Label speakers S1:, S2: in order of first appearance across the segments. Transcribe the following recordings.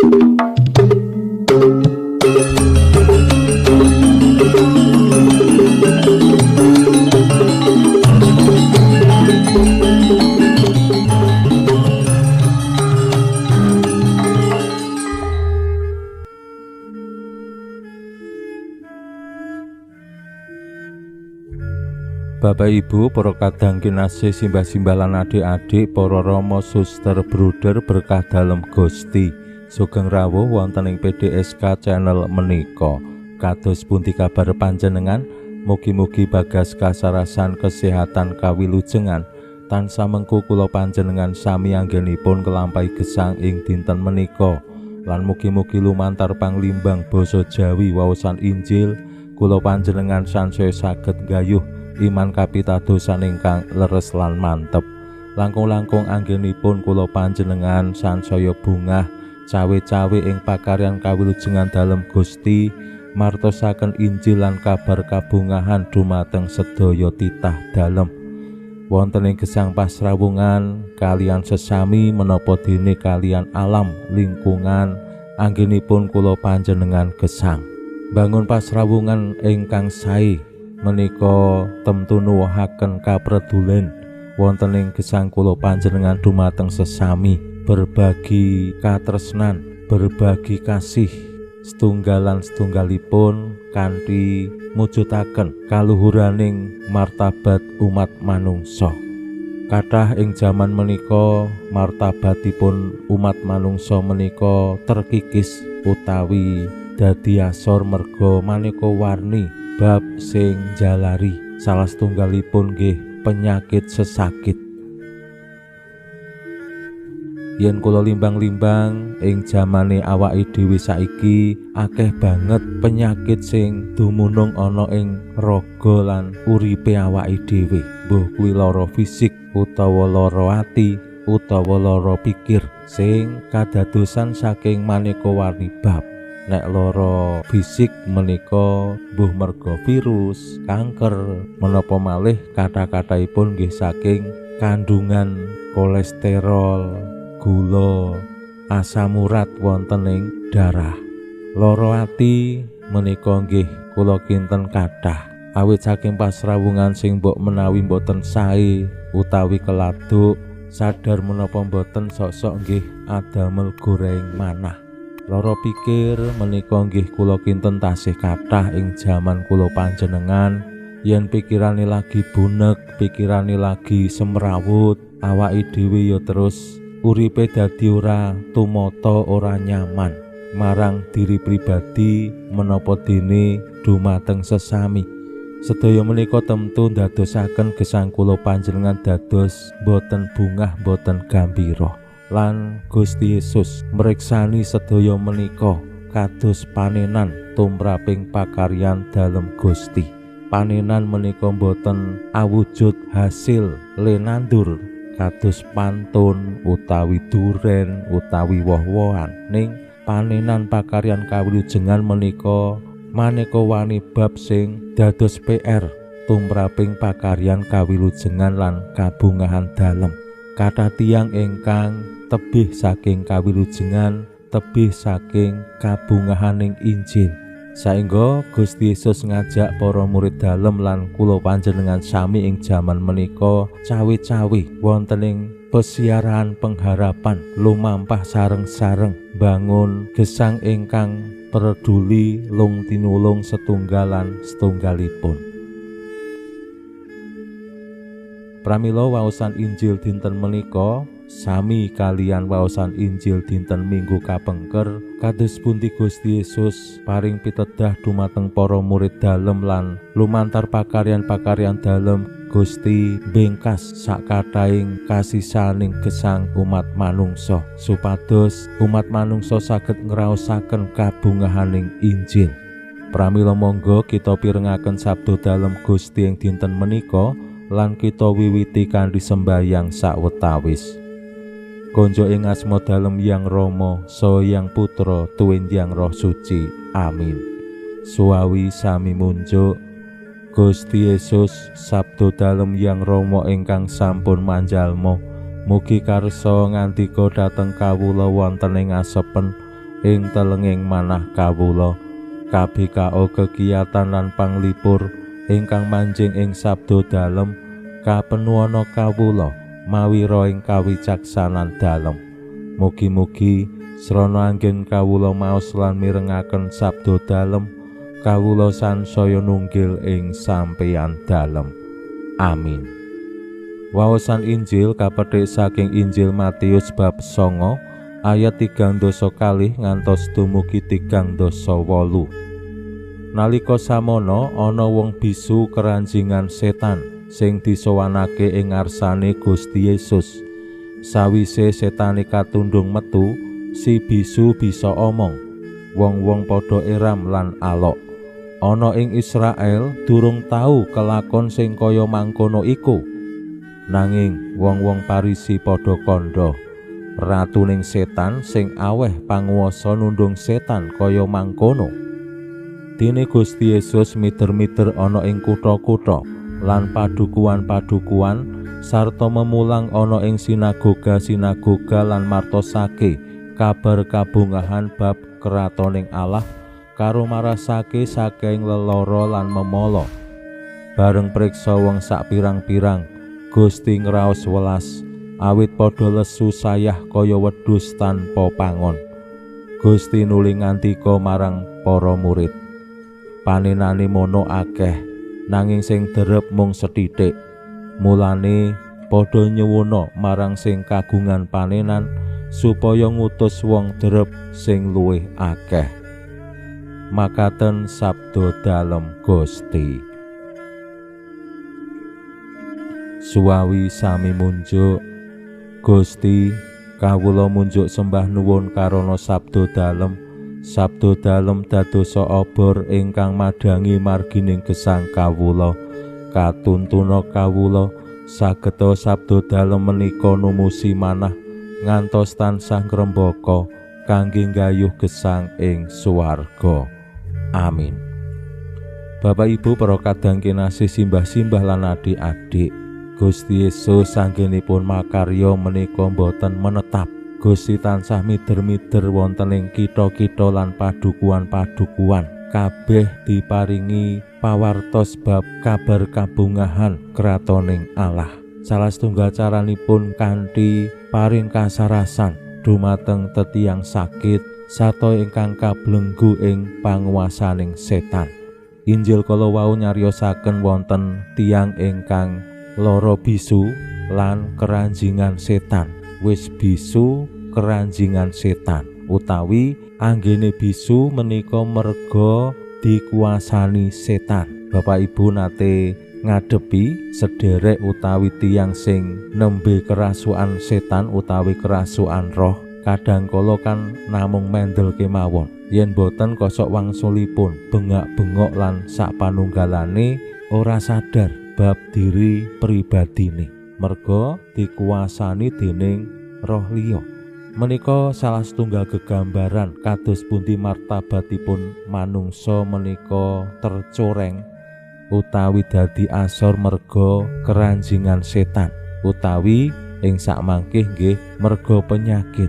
S1: Bapak Ibu, para kadang kinasih, simbah-simbah lan adik-adik, para rama, suster, bruder berkah dalem Gusti. Sugeng rawuh wonten ing PDSK channel menika. Kados pundi kabar panjenengan? Mugi-mugi bagas kasarasan kesehatan kawilujengan. Tansah mengku kula panjenengan sami anggenipun kelampahi gesang ing dinten menika. Lan mugi-mugi lumantar panglimbang basa Jawi waosan Injil kula panjenengan sansaya saged nggayuh iman kapitadosan ingkang leres lan mantep. Langkung-langkung anggenipun kula panjenengan sansaya bungah cawe-cawe ing pakaryan kawilujengan dalem Gusti, martosaken Injil lan kabar kabungahan dumateng sedaya titah dalem. Wonten ing gesang pasrawungan kalian sesami menapa dene kalian alam lingkungan anggenipun kula panjenengan gesang. Bangun pasrawungan ingkang sae menika temtu nuwuhaken kapredulen wonten ing gesang kula panjenengan dumateng sesami, berbagi katresnan, berbagi kasih setunggalan setunggalipun kanthi mujudaken kaluhuraning martabat umat manungsa. Kathah ing jaman menika martabatipun umat manungsa menika terkikis utawi dadi asor merga maneka warni bab sing jalari. Salah setunggalipun nggih penyakit sesakit. Yen kula limbang-limbang ing jamane awake dhewe saiki akeh banget penyakit sing dumunung ana ing raga lan uripe awake dhewe. Mbuh kuwi lara fisik utawa lara ati utawa lara pikir sing kadadosan saking maneka warni bab. Nek lara fisik menika mbuh merga virus, kanker, menapa malih kata-kataipun nggih saking kandungan kolesterol, gula, asam urat wonten ing darah. Lara ati menika nggih kula kinten kathah awit saking pasrawungan sing mbok menawi mboten sae utawi keladuk, sadar menapa mboten sok-sok nggih adamel goreng manah. Lara pikir menika nggih kula kinten tasih kathah ing jaman kula panjenengan. Yen pikirane lagi bunek, pikirane lagi semrawut, awake dhewe ya terus uripe dadi ora tumata, ora nyaman marang diri pribadi menapa dene dumateng sesami. Sedaya menika temtu ndadosaken gesang kula panjenengan dados boten bungah, boten gambira. Lan Gusti Yesus mriksani sedaya menika kados panenan tumraping pakaryan dalem Gusti. Panenan menika boten awujud hasil lenandur kados pantun utawi duren utawi woh-wohan, ning panenan pakaryan kawilujengan menika maneka wani bab sing dados PR tumraping pakaryan kawilujengan lan kabungahan dalem. Kathah tiyang ingkang tebih saking kawilujengan, tebih saking kabungahaning Injil. Saengga Gusti Yesus ngajak para murid dalem lan kula panjenengan sami ing jaman menika cawe-cawe wonten ing pesiarahan pengharapan lumampah sareng-sareng bangun gesang ingkang peduli lung tinulung setunggalan setunggalipun. Pramila waosan Injil dinten menika sami kalian waosan Injil dinten Minggu kapengker, kados pundi Gusti Yesus paring pitedah dumateng para murid dalem lan lumantar pakaryan-pakaryan dalem Gusti bengkas sakathahing kasisaning gesang umat manungsa supados umat manungsa saged ngraosaken kabungahaning Injil. Pramila monggo kita pirengaken sabda dalem Gusti ing dinten menika lan kita wiwiti kanthi sembayang sawetawis. Konjo ing asma dalem Yang Rama, saha Yang Putra, tuwin Yang Roh Suci. Amin. Suwawi sami munjuk Gusti Yesus, sabda dalem Yang Rama ingkang sampun manjalma, mugi karsa ngandika dhateng kawula wonten ing asepen. ing telenging manah kawula. KBKO kegiatan lan panglipur ingkang manjing ing sabda dalem kapenuana kawula mawi roing kawicaksanan dalem. Mugi-mugi srana anggen kawula maos lan mirengaken sabda dalem kawula sansaya nunggil ing sampeyan dalem. Amin. Waosan Injil kapethik saking Injil Matius bab 9 ayat 32 ngantos dumugi 38. Nalika samono ana wong bisu keranjingan setan sing disowanake ing ngarsane Gusti Yesus. Sawise setane katundhung metu, si bisu bisa omong. Wong-wong padha eram lan alok. Ana ing Israel durung tau kelakon sing kaya mangkono iku. Nanging wong-wong Parisi padha kandha, ratuning setan sing aweh panguwasa nundung setan kaya mangkono. Dene Gusti Yesus miter-miter ana ing kutha-kutha lan padukuan-padukuan sarta memulang ana ing sinagoga-sinagoga lan martosake kabar kabungahan bab kratoning Allah karo marasake saking lelara lan memala. Bareng priksa wong sak pirang-pirang, Gusti ngraos welas awit padha lesu sayah kaya wedhus tanpa pangon. Gusti nuli ngandika marang para murid, panenane mono akeh, nanging sing derep mung sethithik. Mulane padha nyuwuna marang sing kagungan panenan supaya ngutus wong derep sing luwih akeh. Makaten sabda dalem Gusti. Suwawi sami munjuk. Gusti, kawula munjuk sembah nuwun karana sabda dalem. Sabda dalem dadosa obor ingkang madhangi margining gesang kawula. Katuntuna kawula sageta sabda dalem menika numusi manah ngantos tansah ngrembaka kangge nggayuh gesang ing swarga. Amin. Bapak Ibu para kadang kinasih, simbah-simbah lan adik-adik, Gusti Yesus anggenipun makarya menika boten menetap. Gusti tansah mider-mider wonten ing kitha-kitha lan padukuan-padukuan. Kabeh diparingi pawartos bab kabar kabungahan kratoning Allah. Salah setunggal caranipun kanthi paring kasarasan dumateng tetiyang sakit sarta ingkang kablenggu ing panguwasaning setan. Injil kala wau nyariosaken wonten tiyang ingkang lara bisu lan keranjingan setan. Wis bisu keranjingan setan utawi anggene bisu menika merga dikuasani setan. Bapak Ibu nate ngadepi sederek utawi tiyang sing nembe kerasukan setan utawi kerasukan roh, kadang kala kan namung mendel kemawon. Yen boten kosok wangsulipun bengak-bengok lan sapanunggalane ora sadar bab diri pribadine, merga dikuasani dening roh liya. Menika salah setunggal gegambaran kados pundi martabatipun manungsa menika tercoreng utawi dadi asor merga keranjingan setan utawi ing sakmangkih nggih merga penyakit.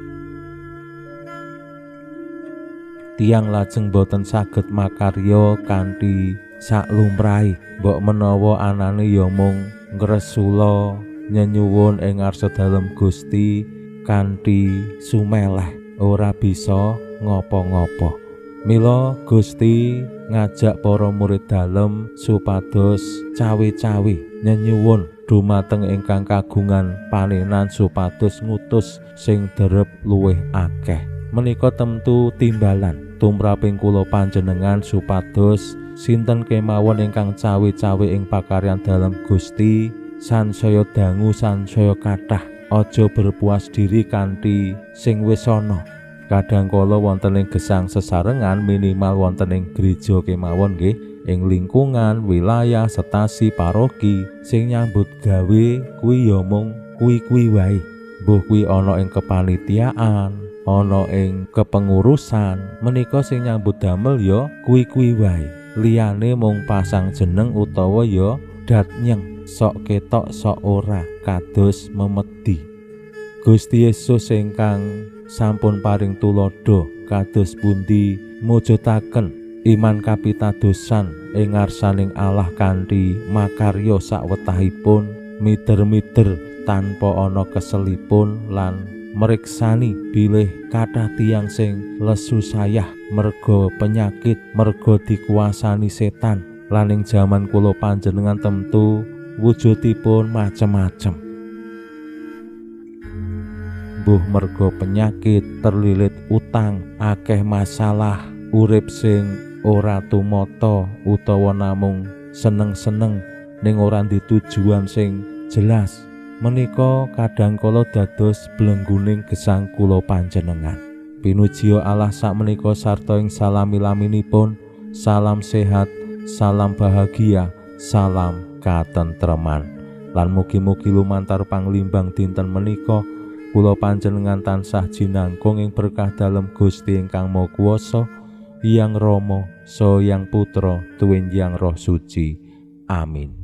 S1: Tiyang lajeng boten saged makarya kanthi saklumrahe, mbok menawa anane ya mung ngresula nyenyuwun ing ngarsa dalem Gusti kanthi sumeleh, ora bisa ngopo-ngopo. Mila Gusti ngajak para murid dalem supados cawe-cawe nyenyuwun dumateng ingkang kagungan panenan supados ngutus sing derep luwih akeh. Menika tentu timbalan tumraping kula panjenengan supados sinten kemawon ingkang cawe-cawe ing pakaryan dalem Gusti sansaya dangu sansaya kathah, aja berpuas diri kanthi sing wis ana. Kadang kala wonten ing gesang sesarengan minimal wonten ing gereja kemawon nggih, ing lingkungan, wilayah, stasi, paroki sing nyambut gawe kuwi ya mung kuwi-kuwi wae. Mbuh kuwi ana ing kepanitiaan, ana ing kepengurusan, menika sing nyambut damel ya kuwi-kuwi wae. Liyane mung pasang jeneng utawa ya datnyeng, sok ketok sok ora, kados memedi. Gusti Yesus ingkang sampun paring tuladha kados pundi mujudaken iman kapitadosan ing ngarsaning Allah kanthi makarya sawetahipun mider-mider tanpa ana keselipun lan meriksani bilih kathah tiyang sing lesu sayah merga penyakit, merga dikuasani setan. Lan ing jaman kula panjenengan temtu wujudipun macem-macem. Mbuh merga penyakit, terlilit utang, akeh masalah, urip sing ora tumata utawa namung seneng-seneng ning ora tujuan sing jelas. Menika kadang kala dados blengguning gesang kula panjenengan. Pinujiya Allah sakmenika sarta ing salami-laminipun, salam sehat, salam bahagia, salam katentreman. Lan mugi-mugi lumantar panglimbang dinten menika kula panjenengan tansah jinangkung ing berkah dalem Gusti ingkang Maha Kuwasa, Hyang Rama, Saha Hyang Putra, tuwin Hyang Roh Suci. Amin.